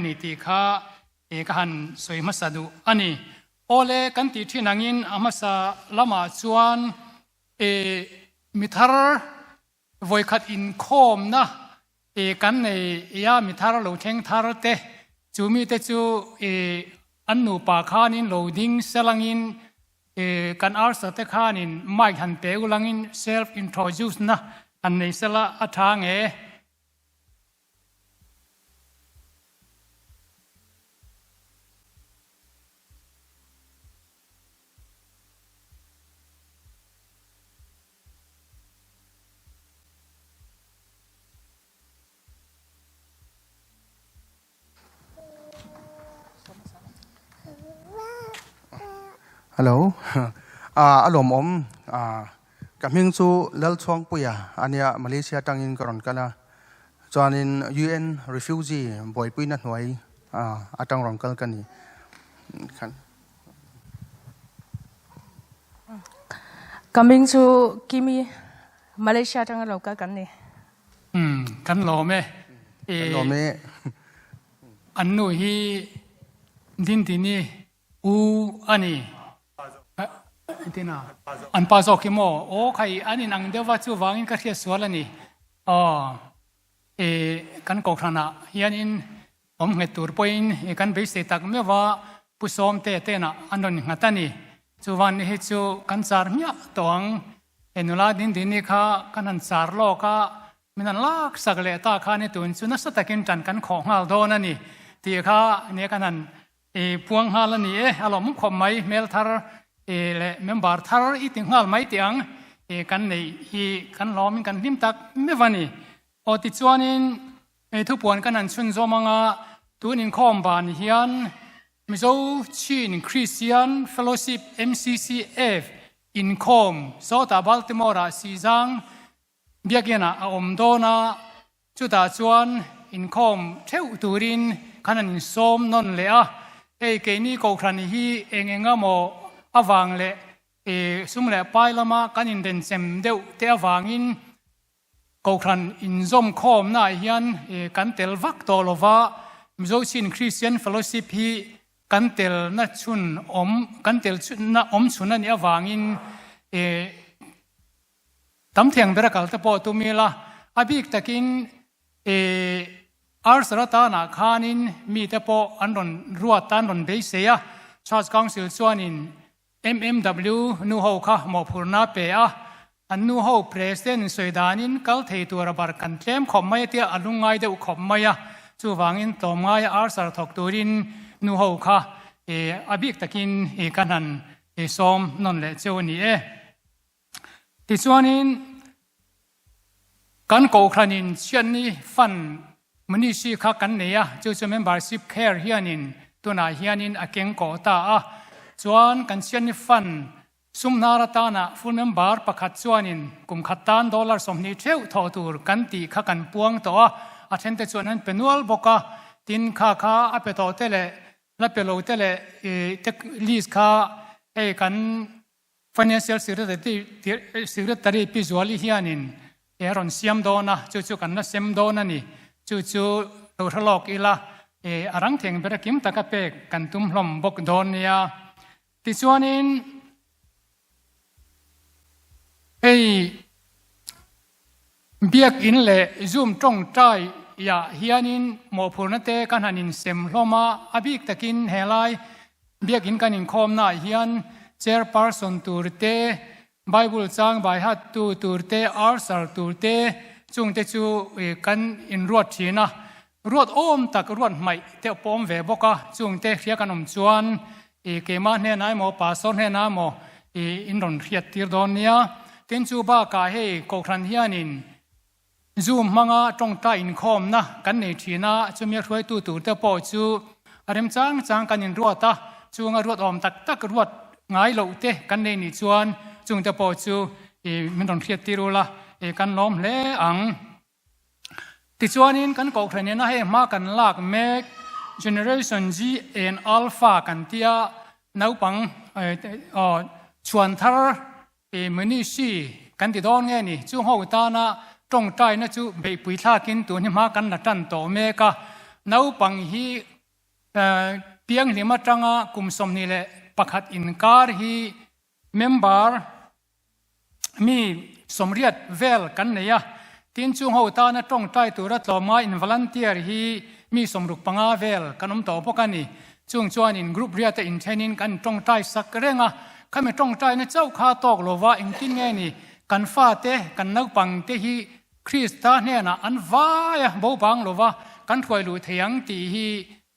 a ni tih kha ka han sawi hmasa duh a ni. Awle kan tih thin angin a hmasa lamah chuan mithar vawikhat inkhawmna kan nei a, mithar lo thleng thar te chu mite chu an nupa khanin lo ding selangin kan arsa te khanin mic han pe ulangin self introduce na han nei sela a tha nge. Hello a lawmawm ka hming chu Lalchhuangpuia ania Malaysia atangin ka rawn kal a chuanin UN refugee buaipuina hnuai atang rawn kal ka ni khan. Ka hming chu Kimi Malaysia atanga lo kal kan ni. Umm kan lawm e. Kan lawm e. An nu hi Dindini u a ni. Engtin a? An pa zawk hi maw? Aw khai an inang deuh va chuvangin ka hriat sual a ni. Aw e kan kohhranah hianin awm nghet tur pawhin kan beisei tak meuh va Pu Sawmte tenah an rawn nghat a ni. Chuvan ni hi chu kan char hmiah tawh ang. He nula Dindini kha kan han char lawk a, min han lak sak leh ta kha ni tun chu nasa takin tan kan khawh nghal dawn a ni tih kha nia kan han puang nghal a ni e. A lawm khawp mai, hmel thar leh member thar i ti nghal mai tih ang kan neih hi kan lawmin kan hlim tak meuh a ni. Aw tichuanin Hei thupuan kan han chhunzawm anga tun inkhawm ban hian Mizo Chin Christian Fellowship, MCCF, inkhawm sawtah Baltimore-ah Sizang biakinah a awm dawn a, chutah chuan inkhawm theuh turin khan an insawm nawn leh a. Hei keini Kohhran hi eng eng emaw avang leh sum leh pai lama kan inrenchem deuh te avangin Kohhran inzawmkhawmnaah hian kan tel vak tawh lo va, Mizo Chin Christian Fellowship hi kan telna chhun awm, kan tel na awm chhun a nih avangin tam thiang ber a kal te pawh tum ila, a bik takin Arthur atanah khanin mite pawh an rawn ruat a, an rawn beisei a, Church Council chuanin MMW nu ho kha mawhphurhna a pe a, an nu ho President sawi danin kal thei tura bar kan tlem khawp mai a tia a lungngai deuh khawp mai a, chuvangin tlawmngaia arsar thawk turin nu ho kha a bik takin kan han sawm nawn leh cheu a ni e. Tichuanin kan Kohhranin chhiatni fund Munisi kha kan nei a, chu chu membership care hianin tunah hianin a keng kawh ta a. Chuan kan chhiatni fund sum hnar atana full member pakhat chuanin kum khat tan dollar 20 theuh thawh tur kan tih kha kan puang tawh a, a thente chuan an pe nual bawk a. Tin, kha kha a pe tawh te leh la pe lo te leh te list kha hei kan Financial Secretary Pi Zuali hianin he a rawn siam dawn a, chu chu kan la sem dawn a ni. Chu chu lo hre lawk ila, a rang theng ber a kim taka pek kan tum hlawm bawk dawn nia. Tichuanin hei Biakinn leh Zoom tawngtai ah hianin mawhphurhna te kan han insem hlawm a, a bik takin helai Biakinn kan inkhawmna ah hian Chairperson tur te, Bible chang baihat tu tur te, Usher tur te chung te chu kan inruat thin a, ruat awm tak ruat hmaih te pawh awm ve bawk a, chung te hria kan awm chuan keimah hnenah emaw pastor hnenah emaw in rawn hriat tir dawn nia. Tin chu bakah hei Kohhran hianin Zoom hmanga tawngtai inkhawmna kan nei thin a, chumi a hruaitu tur te pawh chu a remchang chang kan inruat a, chunga ruat awm tak tak ruat ngai loh te kan nei nih chuan chung te pawh chu min rawn hriat tir ula kan lawm hle ang. Tichuanin kan Kohhran ina hei hma kan lak mek Generation G and Alpha kan tia naupang chhuan thar Munisi kan ti dawn nge ni? Chung ho tana tawngtaina chu beihpui thlakin tun hi hma kan la tan tawh mek a. Naupang hi pianghlim atanga kum 21 inkar hi member mi 80 vel kan nei a. Tin chung ho tana tawngtai tura tlawma in volunteer hi mi 65 vel kan awm tawh bawk a ni. Chung chuanin group riata inthenin kan tawngtai sak reng a, khami tawngtaina chauh kha tawk lova engtin nge ni kan fate, kan naupangte hi Krista hnenah an vai a, bo bang lova kan hruai luh thei ang tih hi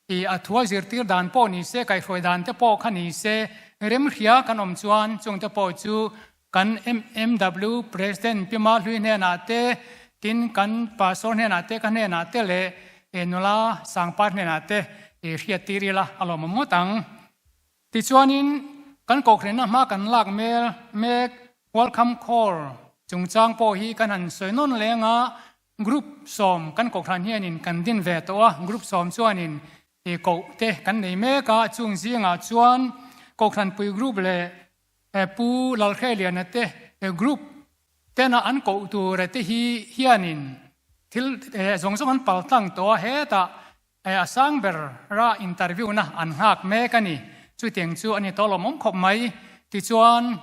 i a thua zirtir dan pawh ni se, kaihhruai dan te pawh kha ni se, remhria kan awm chuan chungte pawh chu kan MMW President Pi Mahlui hnenah te, tin kan Pastor hnenah te, ka hnenah te leh nula Sangpar hnenah te i hriattir ila a lawmawm ngawt ang. Tichuanin kan kohhranna hma kan lak mel mek Welcome Call chungchang pawh hi kan han sawi nawn leng a, Group 10 kan kohhran hianin kan din ve tawh a, Group 10 chuanin i koh te kan nei mek a, chung zingah chuan Kohhranpui Group leh Pu Lalhreliana te Group tena an koh tur te hi hianin thil zawng zawng an pal tlang tawh a, hetah a sang ber ra interview na an nghak mek a ni. Chutiang chu a ni tawh lawmawm khawp mai. Tichuan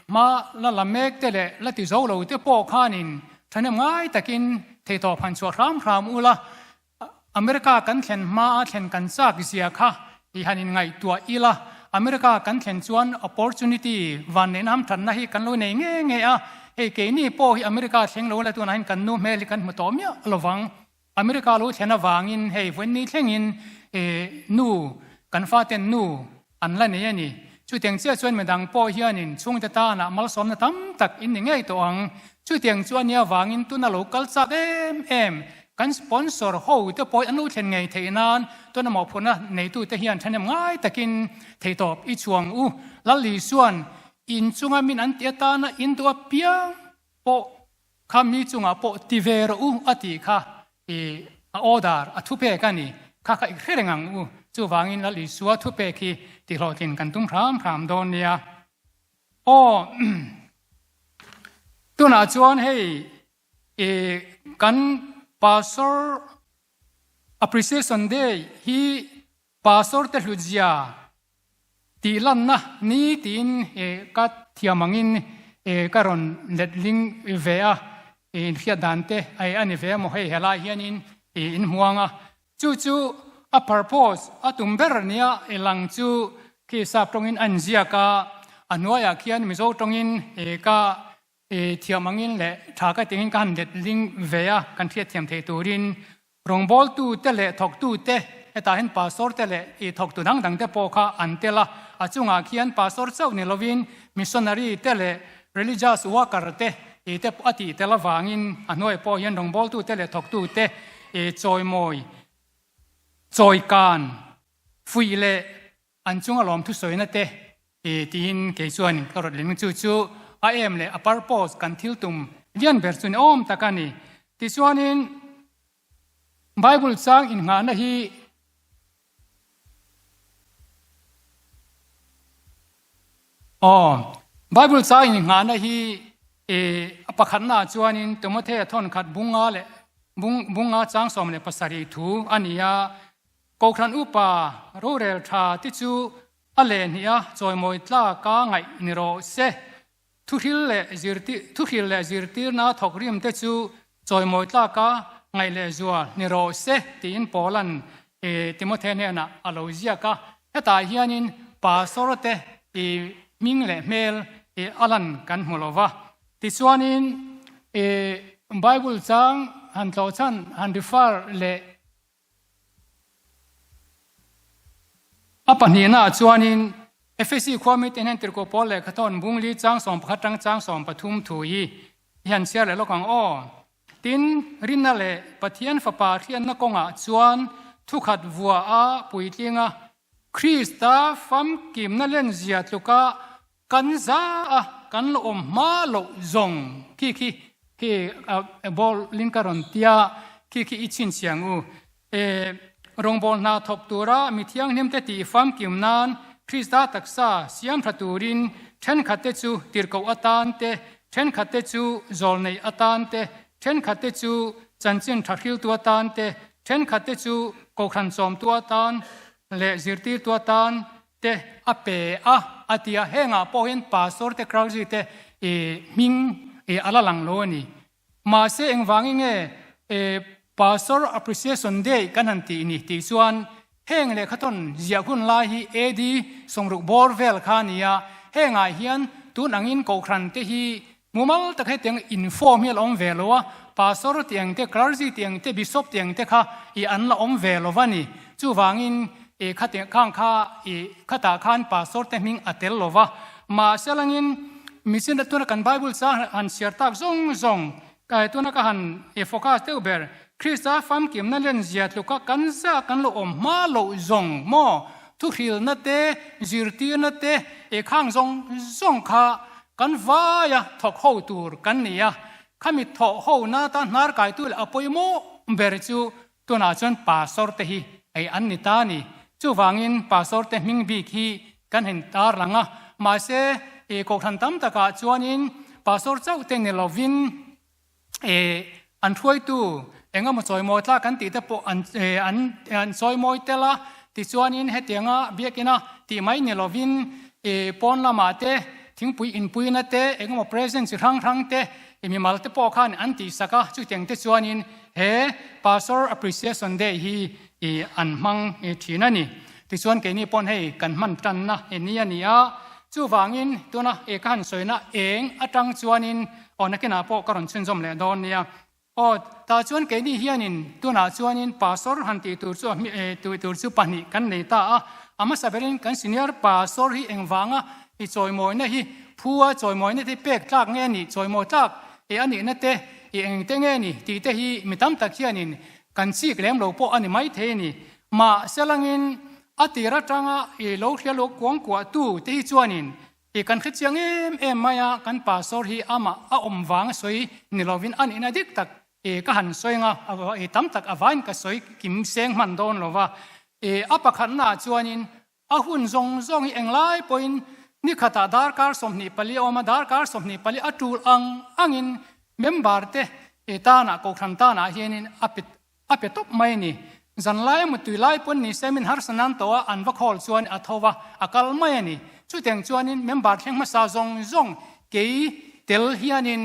hma la la mek te leh la ti zo lo te pawh khanin thahnem ngai takin theihtawp han chhuah hram hram ula, America kan thlen hma a thlen kan chak zia kha i han inngaihtuah ila, America kan thlen chuan opportunity vanneihna hamthatna hi kan lo nei nge nge a, hei keini pawh hi America thleng lo la tunah hian kan nu hmel hi kan hmu tawh miah lovang. America lo thlen avangin hei vawiin thlengin nu kan faten nu an la nei a ni. Chutiang chiah chuan midang pawh hianin chhungte tanah malsawmna tam tak in ni ngei tawh ang. Chutiang chu a nia avangin tuna lo kal chak em em kan sponsor ho te pawh an lo thlen ngei theih nan tuna mawhphurhna neitute hian thahnem ngai takin theihtawp i chhuang u. Lal Isuan inchunga min an tih atana in duh apiang pawh kha mi chungah pawh ti ve rawh u a tih kha i a order a thupek a ni. Kha kha i hre reng ang u. Chuvangin Lal Isua thupek hi tihlawhtlin kan tum hram hram dawn nia. Aw tunah chuan hei i kan Pastor Appreciation Day hi Pastor te hlutzia tih lanna ni tiin ka thiam angin ka rawn letling ve a, inhriat dan te a ni ve maw hei helai hianin in hmuang a. Chu chu a purpose, a tum ber nia lang chu khi sap tawngin a inziak a, a hnuaiah khian Mizo tawngin ka thiam angin leh tha ka tingin ka han letling ve a, kan hriatthiam theih turin Rawngbawltute leh thawktute, hetah hian pastor te leh i thawktu dang dangte pawh kha an tel a, a chungah khian pastor chauh ni lovin missionary te leh religious worker te i te a tih tel avangin a hnuai pawh hian rawngbawltute leh thawktute i chawimawi, chawikan, fuih leh An chunga lawm thusawina te i tiin kei chuan ka rawt lem chu chu a em leh a purpose kan thil tum lian ber chu ni awm tak a ni. Tichuanin Bible chang innghahna hi aw Bible chang innghahna hi i a pakhatna ah chuanin Timothea thawnkhat bunga leh bung bunga chang 17 thu a ni a. Kohhran upa rorel tha te chu a leh hnih a chawimawi tlak a ngaih ni rawh se. Thuhril leh zirtir thuhril leh zirtirna thawk rim te chu chawimawi tlak a ngaih leh zual ni rawh se tiin Paula'n Timothe hnenah a lo ziak a. Hetah hianin pastor te i hming leh hmel i a lan kan hmu lo va. Tichuanin i Bible chang han tlawhchhan han refer leh A pahnihnaah chuanin Efesi khua mite hian Tirhkoh Paul lehkha thawn bungli chang 11 tang chang 13 thu hi i han chhiar leh lawk ang aw. Tin, rinna leh Pathian Fapa hriatna kawngah chuan thukhat vua a puitling a, Krista famkimna lenzia tluka Kan za a, kan la awm hma loh zawng khi khi khi ball link a rawn tia khi khi i chhinchhiang u. E rawngbâwl hna thawk tura mi thianghlimte tih famkim nan Krista taksa siam tha turin thenkhatte chu tirhkoh atan te, thenkhatte chu zawlnei atan te, thenkhatte chu chanchin tha hriltu atan te, Thenkhatte chu Kohhran chawmtu atan leh zirtirtu atan te a pe a, a ti a. Hengah pawh hian Pastor te clergy te hming a la lang lo a ni. Mahse engvangin nge Pastor Appreciation Day kan han tih ni tih chuan heng lehkhathawn ziah hun lai hi AD sawmruk bawr vel kha a ni a, hengah hian tun angin Kohhran te hi Mumal tak hetiang inform hi a la awm ve lo a, Pastor tiang te, Clergy tiang te, Bishop tiang te kha i an la awm ve lo va ni. Chuvangin i khatiang khang kha i khatah khan Pastor te hming a tel lo va. Mahse langin michin tuna kan Bible chang han chhiar tak zawng zawng kai tuna ka han i focus deuh ber Krista famkimna len zia tluka kan zah kan lo awm hma loh zawng maw thuhrilna te, zirtirna te i khang zawng zawng kha Kan vaia thawk ho tur kan ni a, khami thawh ho na tan hnar kaitu leh a pawimawh ber chu tunah chuan Pastor te hi ei an ni ta a ni. Chuvangin Pastor te hming bik hi kan han tar lang a, mahse kohhran tam takah chuanin Pastor chauh te ni lovin an hruaitu eng emaw chawimawi tlak an tih te pawh an an an chawimawi tel a, tichuanin hetianga biakina tih mai ni lovin pawn lamah te thingpui inpuina te eng emaw present chi hrang hrang te mimal te pawh khan an tihsak a, chutiang te chuanin he Pastor Appreciation Day hi an hmang thin a ni. Tichuan keini pawn hei kan hman tanna ni a ni a, chuvangin tuna ka han sawina eng atang chuanin aw nakinah pawh ka rawn chhunzawm leh dawn nia. Aw tah chuan keini hianin tunah chuanin pastor han tih tur chu tih tur chu pahnih kan nei ta a, a hmasa berin kan senior pastor hi engvanga i chawimawina hi phua chawimawina te pek tlak nge ni chawimawi tlak e a nihna te i engte nge ni tih te hi mi tam tak hianin kan chik lem lo pawh a ni maithei a ni. Mahse langin a tir atanga i lo hria lo kuang kuah tu te hi chuanin i kan hre chiang em em mai a, kan pastor hi amah a awm vang a sawi ni lovin a nihna dik tak i ka han sawi anga i tam tak a vain ka sawi kim seng hman dawn lo va. I a pakhatna ah chuanin a hun zawng zawng hi englai pawhin ni khatah darkar 24 a awm a, darkar 24 a tul ang angin member te i tanah kohhran tanah hianin a pe A pe tawp mai a ni. Zanlai emaw tui lai pawn ni se min harsa nan tawh a, an va khawl chuan a tho va, a kal mai a ni. Chutiang chuanin member thleng hmasa zawng zawng kei tel hianin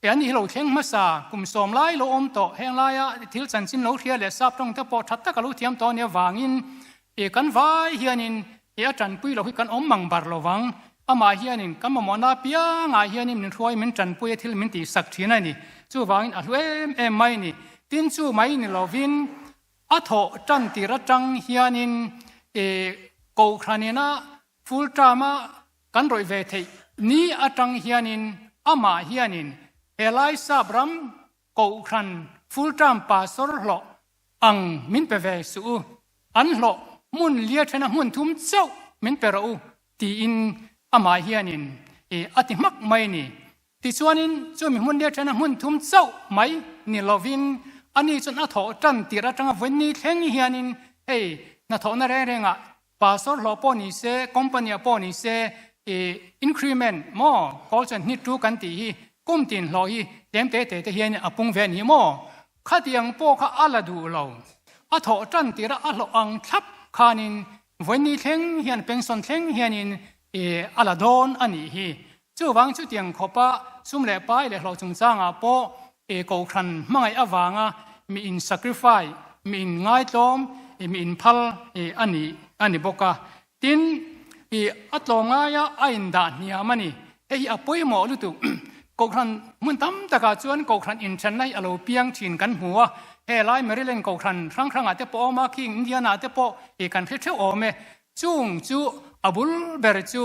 e an hi lo thleng hmasa kum sawm lai lo awm tawh, heng laia thil chanchin lo hria leh sap tawng te pawh tha taka lo thiam tawh a nih avangin e kan vai hianin e a tanpui loh hi kan awm mang bar lo vang. Amah hianin kan mamawhna apiangah hianin min hruai min tanpui a thil min tihsak thin a ni. Chuvangin a hlu em em mai a ni. Tin chu mai ni lovin a thawh tan tir atang hianin e Kohhranina full term a kan rawih ve theih ni atang hianin amah hianin helai sap ram Kohhran full term pastor hlawh ang min pe ve suh u, an hlawh hmun lia thena hmun thum chauh min pe rawh u tiin amah hianin a ti hmak mai a ni. Tichuanin chumi hmun lia thena hmun thum chauh mai ni lovin ani chuan a thawh tan tirh atanga vawiin thleng hianin hei hnathawhna reng rengah Pastor hlawh pawh ni se, company ah pawh ni se, i increment maw call chuan hni tu kan tih hi kum tin hlawh hi tlem te te te hian a pung ve a ni maw? Khatiang pawh kha a la duh lo. A thawh tan tirh a a hlawh ang thlap khanin vawiin thleng hian pension thleng hianin i a la dawn a nih hi. Chuvang chutiang khawpa sum leh pai leh hlawh chungchangah pawh i kohhran hmangaih avanga mi in sacrifice, mi in ngaitlawm, i mi in phal i a ni a ni bawk a. Tin, i a tlawm ngaia a in dah hniam a ni. Hei hi a pawimawh lutuk. Kohhran hmun tam takah chuan kohhran inthenna hi a lo piang thin kan hmu a. Helai Maryland kohhran hrang hrangah te pawh a awm a, khing Indiana te pawh i kan hre theuh awm e. Chung chu a bul ber chu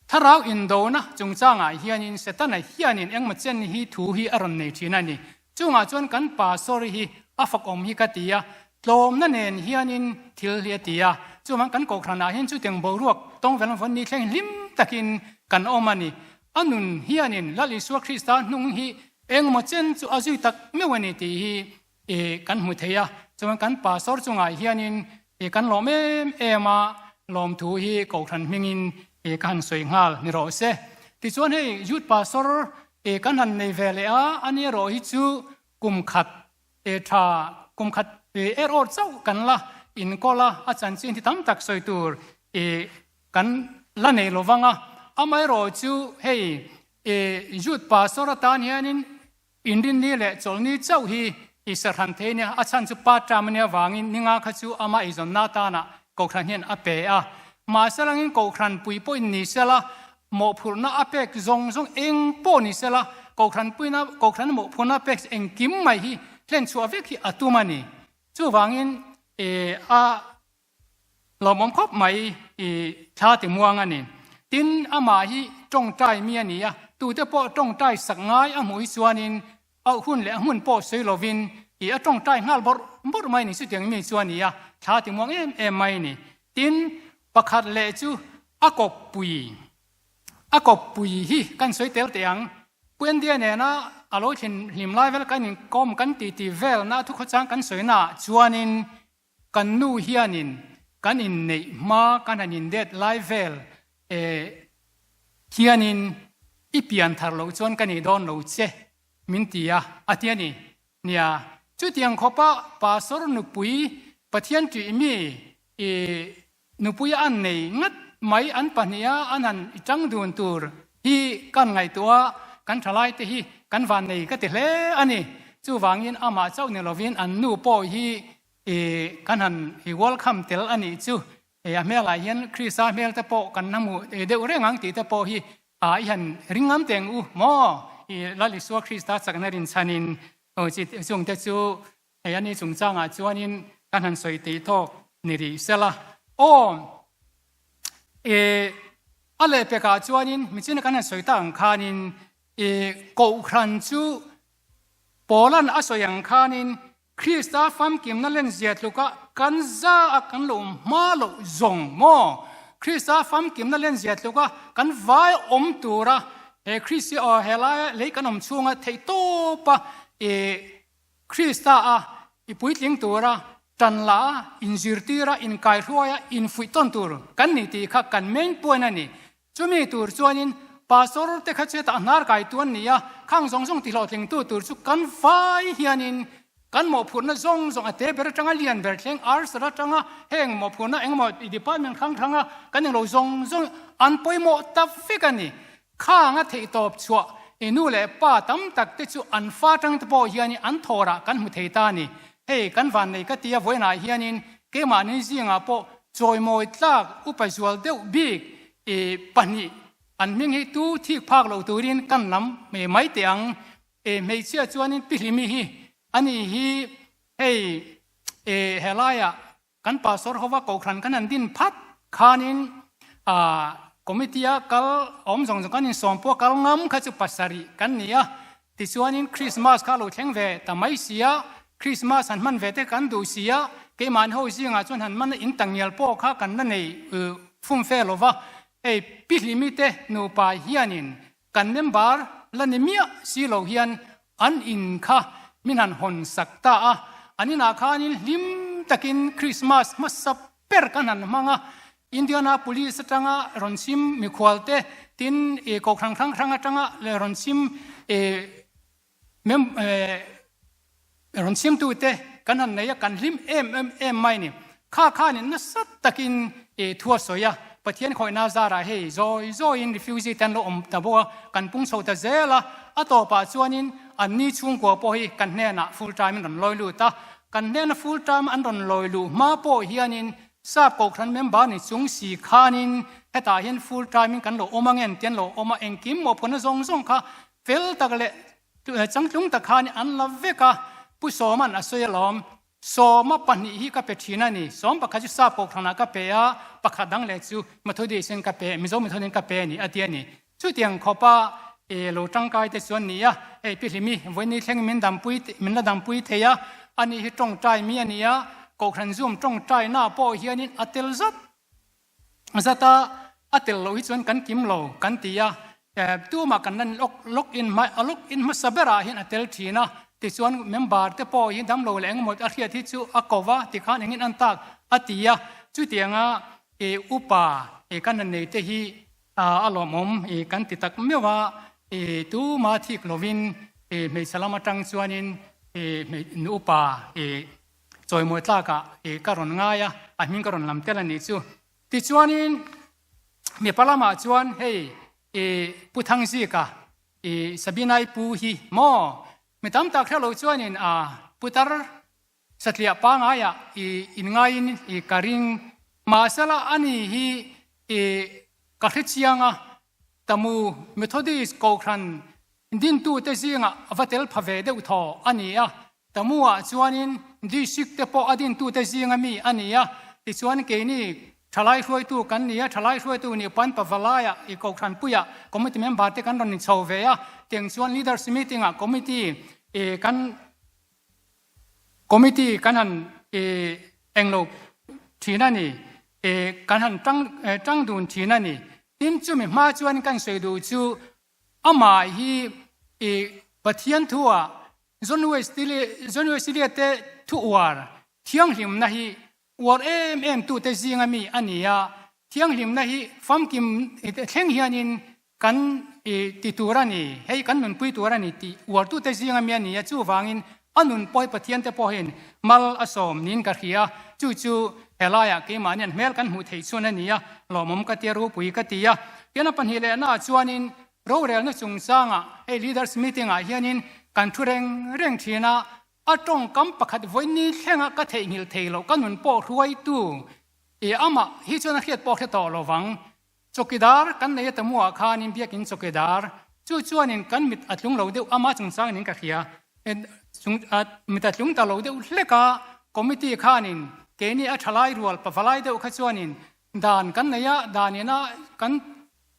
Thlarau indona chungchangah hianin Setana hianin engmaw chen hi thu hi a rawn nei thin a ni. Chungah chuan kan pastor hi a fakawm hi ka ti a, tlawmna nen hianin thil hi a ti a. Chuvang kan kohhranah hian chutiang boruak tawngvel vawn ni thleng hlim takin kan awm a ni. A nun hianin Lal Isua Krista hnung hi engmaw chen chu a zui tak meuh a ni tih hi I kan hmu thei a, chuan kan pastor chungah hianin i kan lawm em em a, lawmthu hi kohhran hmingin i ka han sawi nghal ni rawh se. Tichuan hei youth pastor i kan han nei ve leh a, ani erawh hi chu kum khat i tha. kum khat er awr chauh kan la inkawl a, a chanchin hi tam tak sawi tur kan la nei lo vang a. Amaherawh chu hei Youth Pastor atan hianin Inrinni leh chawlhni chauh hi i serhran thei nia, a chhan chu part term ania vangin ninga kha chu ama eizawnna atana Kohhran hian a pe a. Mahse langin Kohhran pui pawhin ni sela, mawhphurhna a pek zawng zawng eng pawh ni sela, Kohhran puina Kohhran mawhphurhna a pek engkim mai hi hlenchhuah vek hi a tum a ni. Chuvangin a Lawmawm khawp mai i thla ti muang a ni. Tin, amah hi tawngtai mi a ni a, tute pawh tawngtai sak ngai a hmuh hi chuanin a hun leh a hmun pawh sawi lovin i a tawngtai nghal bawrh bawrh mai ni. Chutiang mi chu a ni a, thla ti muang em em mai a ni. Tin, pakhat leh chu a kawppui, a kawppui hi kan sawi tel teh ang. Pu India nena a lo thlin hlim lai vel kan inkawm kan titi velna thukhawchang kan sawinaah chuanin Kan nu hianin kan inneih hma kan han indet lai vel e hianin i pian thar loh chuan ka nih dawn lo che min ti a, a ti a ni. Nia, chutiang khawpa Pastor nupui Pathian ṭih mi i nupui an nei ngat mai an pahniha an han i ṭang dun tur hi kan ngaihtuah a, kan ṭhalai te hi kan van nei ka ti hle a ni. Chuvangin amah chauh ni lovin an nu pawh hi I kan han i welcome tel a nih chu a hmelah hian Krista hmel te pawh kan la hmuh deuh reng ang tih te pawh hi i han ring ngam teng u maw? I Lal Isua Krista chakna rinchhanin chung te chu hei a ni chungchangah chuanin kan han sawi tih tawk ni rih sela. Aw i a lehpekah chuanin michina kan han sawi tak ang khanin i Kohhran chu Paulan a sawi ang khanin Krista famkimna lenzia tluka kan za a kan lo awm hma loh zawng maw? Krista famkimna lenzia tluka kan vai awm tura he Krisi aw he laia lei kan awm chhunga theihtawpa i Krista a i puitling tura tan la a inzirtira inkaihruaia infuih tawn tur kan ni tih kha kan main point a ni. Chumi tur chuanin Pastor te kha chetah hnar kai tu an ni a, khang zawng zawng tihlawhtlingtu tur chu kan vai hianin kan mawhphurhna zawng zawng a te ber atanga lian ber thleng Arts atanga heng mawhphurhna engemaw department hrang hranga kan englo zawng zawng an pawimawh ta vek a ni. Khang a theihtawp chhuah i nu leh pa tam tak te chu an fa tang te pawh hianin an thawrah kan hmu thei ta a ni. Hei kan vannei ka tia vawiinah hianin keimahni zingah pawh Chawimawi tlak upa zual deuh bik i pahnih an hming hi tu thik phak lo turin kan lam mai teh ang. E hmeichhia chuanin Pi Hlimi hi ani hi hei e helaiah kan pastor hova kohhran kan han din phat khanin a committee a kal awm zawng zawng kan insawm pawh kal ngam kha chu pasarih kan ni a. Tichuanin Krismas kha a lo thleng ve ta mai si a, Krismas han hman ve te kan duh si a, keimahni ho zingah chuan han hman a in tangial pawh kha kan la nei fum fe lo va, hei Pi Hlimi te nupa hianin kan member la ni miah si lo hian an in kha min han hawn sak ta a, an inah khanin hlim takin Krismas hmasa ber kan han hmang a, Indianapolis atanga rawn chim mikhual te, tin i kohhran hrang hrang atanga rawn chim i mem rawn chimtu te kan han nei a, kan hlim em em em mai ni. Kha khanin nasa takin i thu a sawi a, Pathian khawihna zarah hei zawi zawiin refugee te an lo awm ta bawk a, kan pung chho ta zel a, a tawpah chuanin anni chhungkua pawh hi kan hnenah full time in rawn lawi lut a, kan hnena full time an rawn lawi luh hma pawh hianin Sap Kohhran member ni chung si khanin hetah hian full time in kan lo awm ang em ti an lo awm a, engkim mawhphurhna zawng zawng kha fel tak leh changtlung tak khan an la vek a, Pu Sawma'n a sawi alawm. Sawma pahnih hi ka pe thin a ni, sawm pakhat chu Sap Kohhranah ka pe a, pakhat dang leh chu Methodist in ka pe, Mizo Methodist in ka pe a ni a ti a ni. Chutiang khawpa e lo tangkai te chuan ni a, hei Pi Hlimi vawiin thleng min dampui min la dampui thei a, ani hi tawngtai mi a ni a, Kohhran Zoom tawngtai na pawh hianin a tel zat zat a, a tel loh hi chuan kan kim lo kan ti a, tumah kan lan lawk lawk in hma a lawk in hmasa berah hian a tel thin a, tichuan member te pawh hi damlo leh engemaw a hriat hi chu a ko va tikhan engin an tak a ti a, chutianga e upa e kan han nei te hi A lawmawm i kan ti tak meuh a, i tuma thik lovin i hmeichhe lam atang chuanin i nu upa i. Chawimawi tlakah i ka rawn ngai a, a hming ka rawn lam tel a nih chu. Tichuanin mipa lamah chuan hei i Pu Thangzika i Sabinai pu hi maw mi tam tak hrelo chuanin a putar satliah pangaiah i inngaiin i ka ring. Mahsela ani hi i ka hrechiang a, Tamu Methodist Kohhran dintute zingah va tel pha ve deuh thaw a ni a. Tamu-ah chuanin District te pawh a dintute zinga mi a ni a. Tichuan keini thalai hruaitu kan ni a, thalai hruaitu nih pawn Pavalaiah i Kohhran puiah Committee member te kan rawn inchho ve a. Tiang chuan Leaders Meeting-ah Committee kan Committee kan han englo thin a ni, kan han tang dun thin a ni. Tin, chumi hma chuan kan sawi duh chu amah hi Pathian thua John Wesley te thu uar thianghlimna hi uar em em tute zinga mi a ni a, thianghlimna hi famkim thleng hianin kan ti tur a ni, hei kan nunpui tur a ni tih uartute zinga mi a ni a, chuvangin a nun pawh hi Pathiante pawhin mal a sawm niin ka hria, chu chu helaiah keimahni an hmel kan hmuh theih chhun a ni a, lawmawm ka tia ropui ka ti a. Tiana pahnihlehnah chuanin rorelna chungchangah hei Leaders Meeting-ah hianin kan thu reng reng thin a, A tawngkam pakhat vawiin thlenga ka theihnghilh thei loh ka nun pawh hruaitu i amah hi chuan a hriat pawh hre tawh lo vang. Chawkidar kan nei a tamuah khanin biakin chawkidar chu chuanin kan mit a tlung lo deuh ama chungchangin in ka hria. Mit a tlung ta lo deuh hlek a, committee khanin keini a thalai rual pavalai deuh kha chuanin dan kan nei a, dan ina kan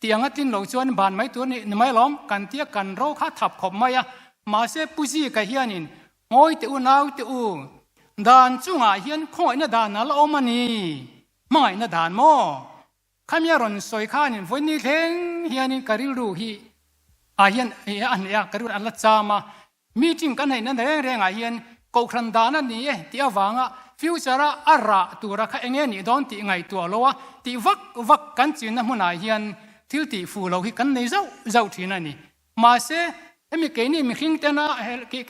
Tiang a tlin lo chuan ban mai tur ni mai alawm, kan tia kan ro kha thap khawp mai a, mahse Pu Zika hianin Ngawi teh u nau teh u, dan chungah hian khawngaihna dan a la awm a ni, hmangaihna dan maw? Khami a rawn sawi khanin vawiin thleng hianin ka rilru hi ah hian a hneh a, ka rilru an la cham a, Meeting kan neihna reng rengah hian kohhran dan a ni e tih avanga future-a a rah tura kha enge nih dawn tih ngaihtuah lo a tih vak vak kan chinna hmunah hian thil tih fuh lo hi kan nei zauh zauh thin a ni. Mahse, hemi keini mihring tena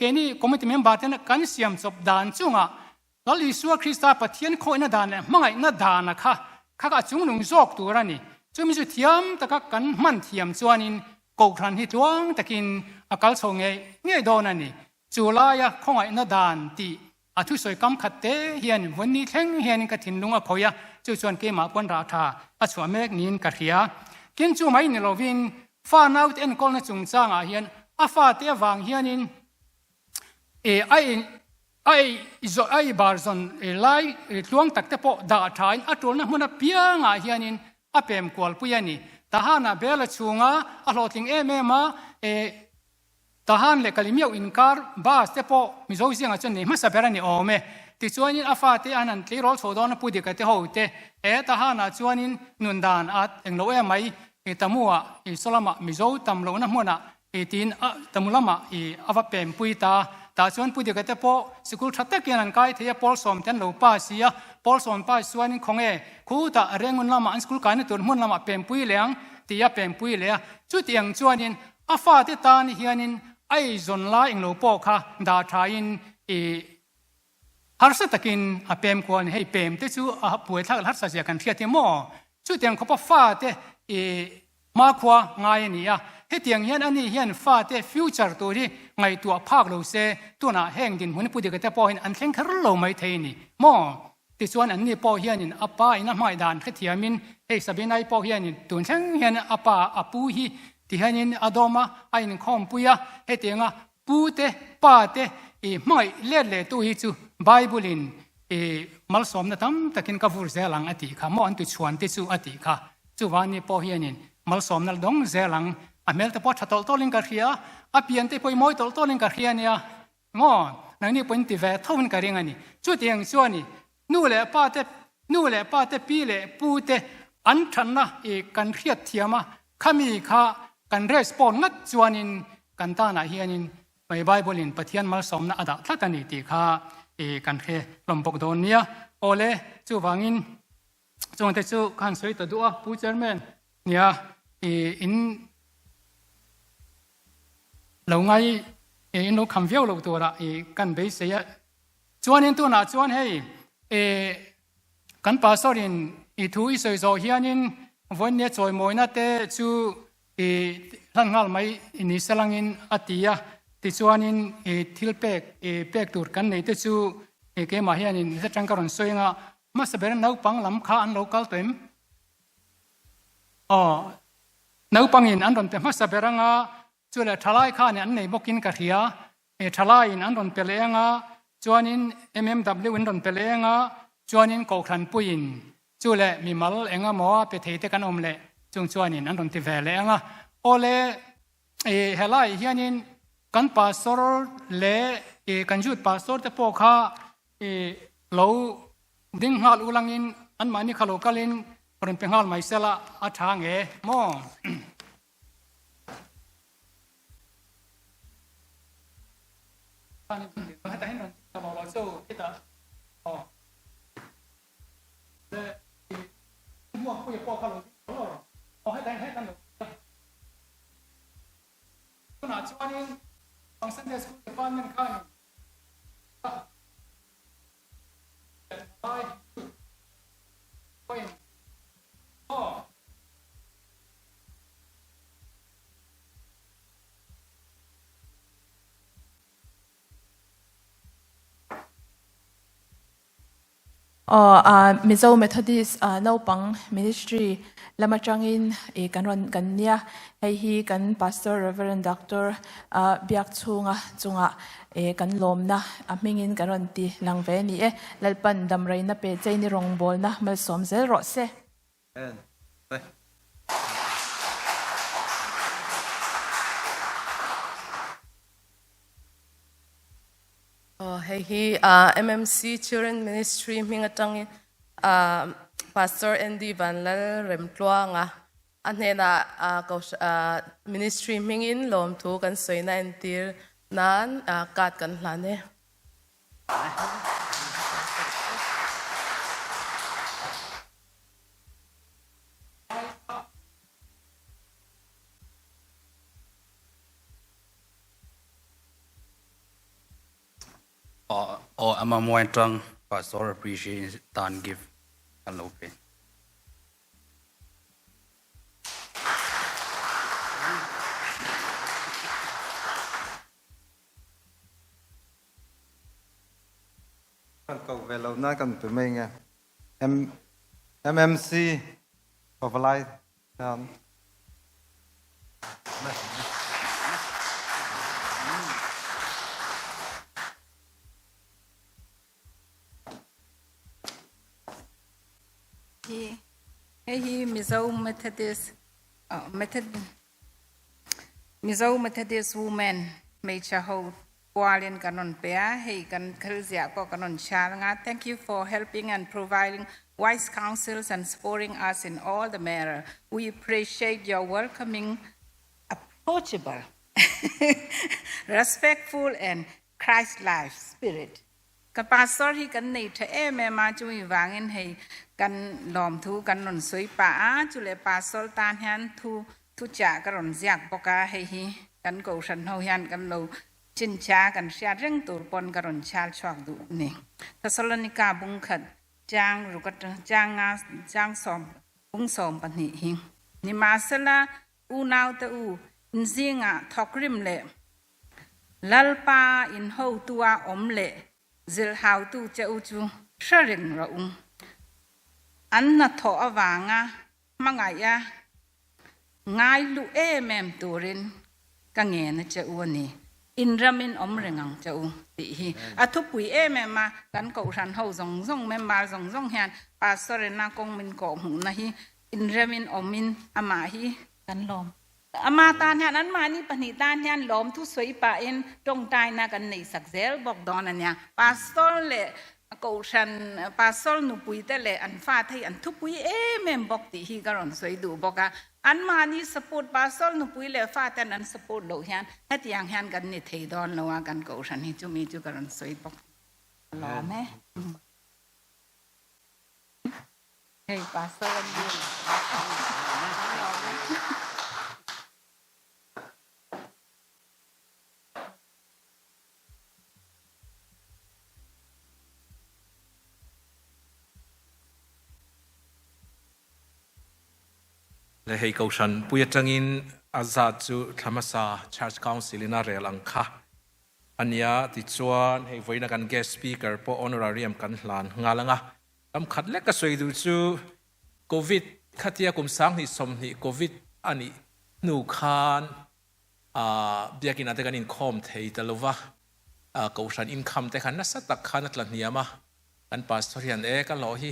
keini committee member tena kan siam chawp dan chungah Lal Isua Krista Pathian khawihna dan leh hmangaihna dana kha kha a chungnung zawk tur a ni. Chumi chu thiam taka kan hman thiam chuanin Kohhran hi tluang takin a kal chho ngei ngei dawn a ni. Chu laia khawngaihna dan tih a thusawi kam khat te hian vawnni thleng hianin ka thinlung a khawih a, chu chuan keimah pawn rah tha a chhuah mek niin ka hria. Tin chu mai ni lovin fa naute enkawlna chungchangah hian a fate avang hianin a in A ei zawh a ei bar zawn lai tluang tak te pawh dah thain a tulna hmun apiangah hianin a pem kualpui a ni. Tahan-ah bel a chhung a, a hlawhtling em em a, e Tahan leh Kalimiau inkar bus te pawh Mizo zingah chuan nei hmasa ber a ni awm e. Tichuanin a fate an han tleirawl chho dawn a Pu Dika te ho te e Tahan-ah chuanin nun dan a englo em mai e Tamu-ah e Sawlamah Mizo tam lohna hmunah I tiin a tamu lamah i a va pempui ta. Tah chuan Pu Dika te pawh sikul tha tak hian an kai thei a, Pawl sawm te an lo pass i a, Pawl sawm pass chuanin khawnge khutah Rengun lamah an sikul kaina tur hmun lamah pempui leh ang ti a pempui leh a. Chutiang chuanin a fate tan hianin a eizawn lai englo pawh kha dah thain i Harsa takin a pem kual ni. Hei pem te chu a puaithlak leh harsa zia kan hriat hi maw? Chutiang khawpa fate i hmakhua ngai a ni a. Hetiang hian ani hian fate future tur hi ngaihtuah phak lo se tunah heng dinhmun pu dika te pawh hian an thleng kher lo mai thei a ni maw? Tichuan anni pawh hianin a pa in a hmai dan hrethiamin hei Sabinai pawh hianin tun thleng hian a pa a pu hi ti hianin a dawm a, a inkhawmpui a, hetianga Pu te, pa te i hmangaih let leh tu hi chu Bible in i malsawmna tam takin ka vur zel ang a tih kha maw an tuchhuan te chu a tih kha. Chuvani pawh hianin malsawmna la dawng zel ang. A hmel te pawh tha tawlh tawlhin ka hria a, a pian te pawh i mawi tawlh tawlhin ka hria nia maw nangni pawhin ti ve tho in ka ring a ni. Chutiang chuan i nu leh pa te, nu leh pa te, pi leh pu te an thatna i kan hriat thiam a, Khami kha kan respond ngat chuanin kan tanah hianin mai Bible in Pathian malsawmna a dah tlat a ni tih kha kan hre hlawm bawk dawn nia. Awle, chuvangin chungte chu khan sawi ta duh a, Pu Chairman nia in lo ngai in lo kham viau loh turah kan beisei a. Chuanin tunah chuan hei eh kan pastor in i thu i sawi zawh hianin vawinia chawimawina te chu i hlan nghal mai ni selangin a ti a. Tichuanin i thil pek i pek tur kan nei te chu i keimah hianin hretang ka rawn sawi anga hmasa ber naupang lam kha an lo kal tawh em? Aw naupangin an rawn pe hmasa ber anga chu leh thalai khan an nei bawkin ka hria. He thalaiin an rawn pe leh anga chuanin MMW in rawn pe leh anga chuanin Kohhranpuiin chu leh mimal eng emaw a pe thei te kan awm leh chung chuanin an rawn ti ve leh anga awle i helai hianin kan pastor leh i kan youth pastor te pawh kha i lo ding nghal ulangin anmahni kha lo kalin rawn pe nghal mai sela a tha nge maw. Aw, Mizo Methodist naupang Ministry lam atangin i kan rawn kan nia. Hei hi kan Pastor Reverend Doctor Biakchhunga chungah kan lawmna a hmingin kan rawn ti lang ve a ni e. Lalpan damreina pe cheini rawngbawlna malsawm zel rawh se. Hei hi MMC Children Ministry hming atangin Pastor Andy Vanlal Remtluanga a hnenah ministry hmingin lawmthu kan sawina entir nan card kan hlan e. Aw ama muai tang pastor appreciate tan gift kan lo pe. Kan ko ve lo na kan pe mai nge. MMC Pavalai tan. Hei hi Mizo Methodist Mizo Methodist Women hmeichhe ho kualin kan rawn pe a, hei kan thil ziah pawh kan rawn chhiar anga Thank you for helping and providing wise counsels and supporting us in all the matter. We appreciate your welcoming, approachable, respectful and Christ-like spirit. Ka pastor hi kan nei tha em em a, chumi vangin hei kan lawmthu kan rawn sawi pah a, chule pastor tan hian thu thuchah ka rawn ziak bawk a, hei hi kan kohhran ho hian kan lo chinchia kan hriat reng tur pawn ka rawn chhiar chhuak duh a ni. Thessalonica bungkhat chang ruk atang chang nga chang sawm bungsawm pahnih hi nimahsela unaute u inzingah thawkrim leh Lalpa in hotua awm leh zilhautu che u chu hre reng rawh u. An hnathawh avanga hmangaih a ngai luh em em turin ka ngen a che u a ni. In ramin awm reng ang che u tih hi a thupui em em a, kan kohhran ho zawng zawng member zawng zawng hian Pastor ina kawng min kawh hmuhna hi in remin awmin amah hi kan lawm. Ama tan hian anmahni pahnih tan hian lawmthu sawi pahin tawngtaina kan neihsak zel bawk dawn a nia. Pastor leh Kohhran Pastor nupuite leh an fate hi an thupui em em bawk tih hi ka rawn sawi duh bawk a. Anmahni support Pastor nupui leh faten an support loh hian hetiang hian kan ni thei dawn lo a kan Kohhran hi chumi chu ka rawn sawi bawk a lawm e. Hei pastor an ni. Le hei Kohhran pui atangin a zat chu thla hmasa Church Council in a rel ang kha a nia. Tichuan hei vawiina kan guest speaker pawh honorarium kan hlan nghal ang a. Lam khat lek ka sawi duh chu Covid khatia kum 2020 Covid a nih hnu khan Biakinn ah te kan inkhawm thei ta lova, Kohhran income te khan nasa tak khan a tla hniam a, kan pastor hian e ka hlawh hi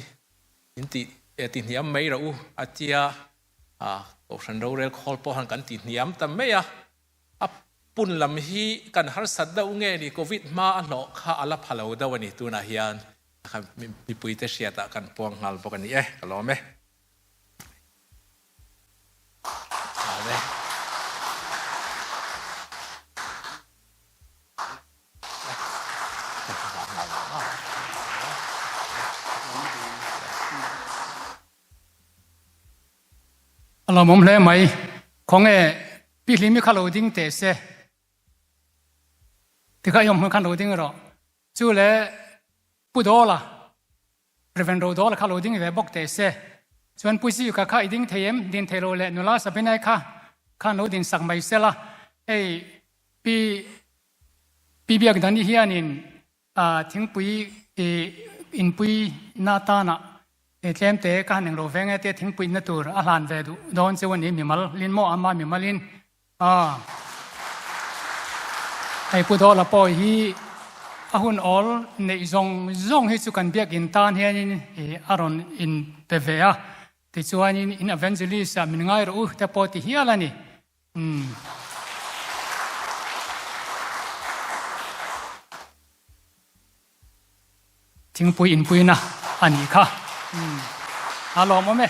in ti e ti hniam mai rawh u a tia, Kohhran rorel khawl pawh han kan ti hniam ta mai a, a pun lam hi kan harsat deuh nge ni Covid hma a hlawh kha a la pha lo deuh a ni tunah hian mipuite hriatah kan puang nghal bawk a ni e, ka lawm e. A lawmawm hle mai. Khawnge Pi Hlimi kha lo ding teh se. Tikha i awm hmun khan lo ding rawh. Chu le Pu Dawla Rev. Rodawla kha lo ding ve bawk teh se. Chuan Pu Zika kha i ding thei em? Din thei lo leh nula Sabinai kha khan lo din sak mai sela. Hei Pi Pi Biakdani hianin thingpui inpui na atana tlem te ka han englo ve nge tia thingpui na tur a hlan ve duh dawn cheu a ni mimal lin maw ama mimal in. A, hei Pu Dawla pawh hi a hun awl neih zawng zawng hi chu kan biakinn tan hianin a rawn in pe ve a, tichuanin in evangelist ah min ngai rawh u te pawh ti hial a ni. Umm. Thingpui inpuina a nih kha. Umm. A lawmawm e.